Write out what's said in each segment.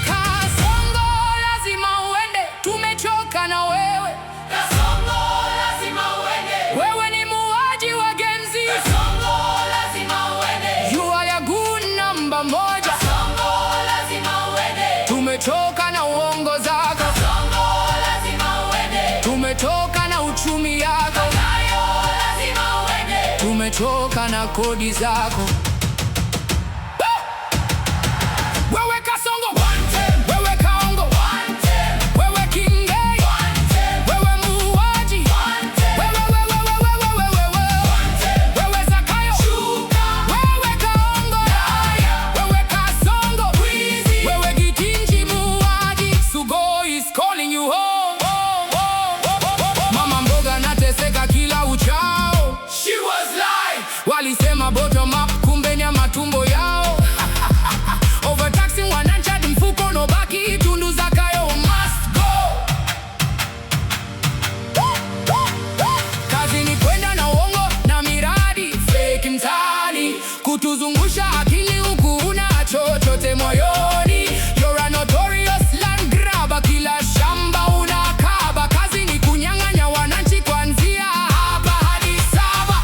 Kasongo lazima uende, tumechoka na wewe. Kasongo lazima uende. Wewe ni muuaji wa Gen Z. Kasongo lazima uende. You are a goon namba moja. Kasongo lazima uende. Tumechoka na uongo zako. Kasongo lazima uende. Tumechoka na uchumi yako. Zakayo lazima uende. Tumechoka na kodi zako. Wewe Kasongo, wewe Kaongo, wewe Kingei, wewe muuaji, wewe wewe wewe wewe wewe wewe Zakayo, wewe Kaongo, wewe Kasongo, wewe Gitinji muuaji, Sugoi is calling you home. Mama mboga anateseka kila uchao. She was lying. Walisema bottom up, kumbe ni matumbo yao. Overtaxing wananchi hadi mfuko unobaki tundu. Zakayo must go. Kazi ni kwenda na uongo na miradi fake mtaani, kutuzungusha akili huku huna chochote moyoni. You're a notorious land grabber, kila shamba unakaba. Kazi ni kunyang'anya wananchi kuanzia hapa hadi Saba.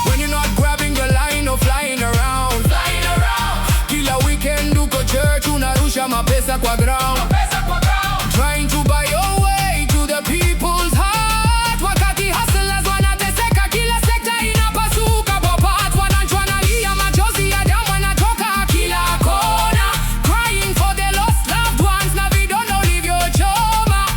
When you're not grabbing the line or flying around, Flying around. kila weekend uko church unarusha mapesa kwa ground. Pesa kwa ground. Trying to buy your way to the people's heart, wakati hustlers wanateseka, kila sekta inapasuka popat. Wananchi wanalia, machozi ya damu yanatoka kila kona, crying for the lost loved ones na vidonda ulivyochoma.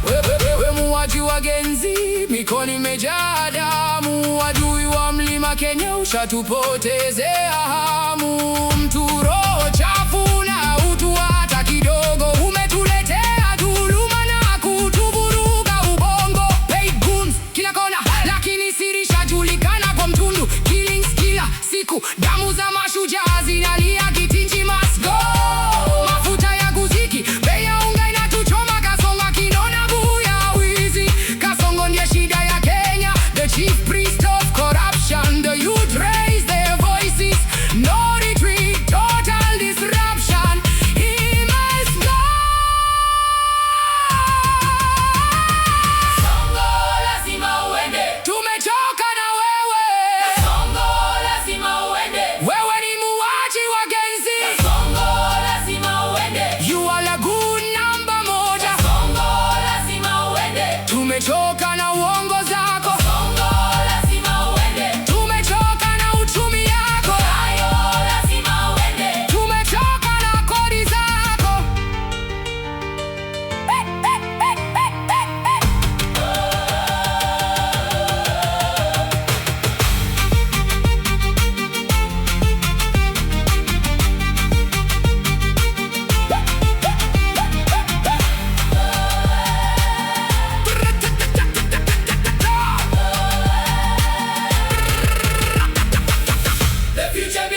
Wewe muuaji wa Gen Z, mikono imejaa damu, adui wa mlima Kenya, ushatupotezea hamu. Mtu roho chafu na utu hata kidogo, umetuletea dhuluma na kutuvuruga ubongo. Paid goons kila kona, lakini siri ishajulikana kwa mtundu. Killings kila siku, damu za mashujaa zinalia. Gitinji must go. Mafuta ya kuziki, bei ya unga inatuchoma. Kasongo akinona buya wizi. Kasongo ndiye shida ya Kenya, the chief priest of corruption. The youth raise their voices, no retreat, total disruption. He must go. Kasongo lazima uende. Tumechoka na wewe. Kasongo lazima uende. Wewe ni muuaji wa Gen Z. Kasongo lazima uende. You are a goon namba moja. Kasongo lazima uende. Tumechoka na uongo zako. Kasongo lazima uende. Tumechoka na uchumi yako. Zakayo lazima uende. Tumechoka na kodi zako. Hey, hey, hey, hey, hey, hey. The future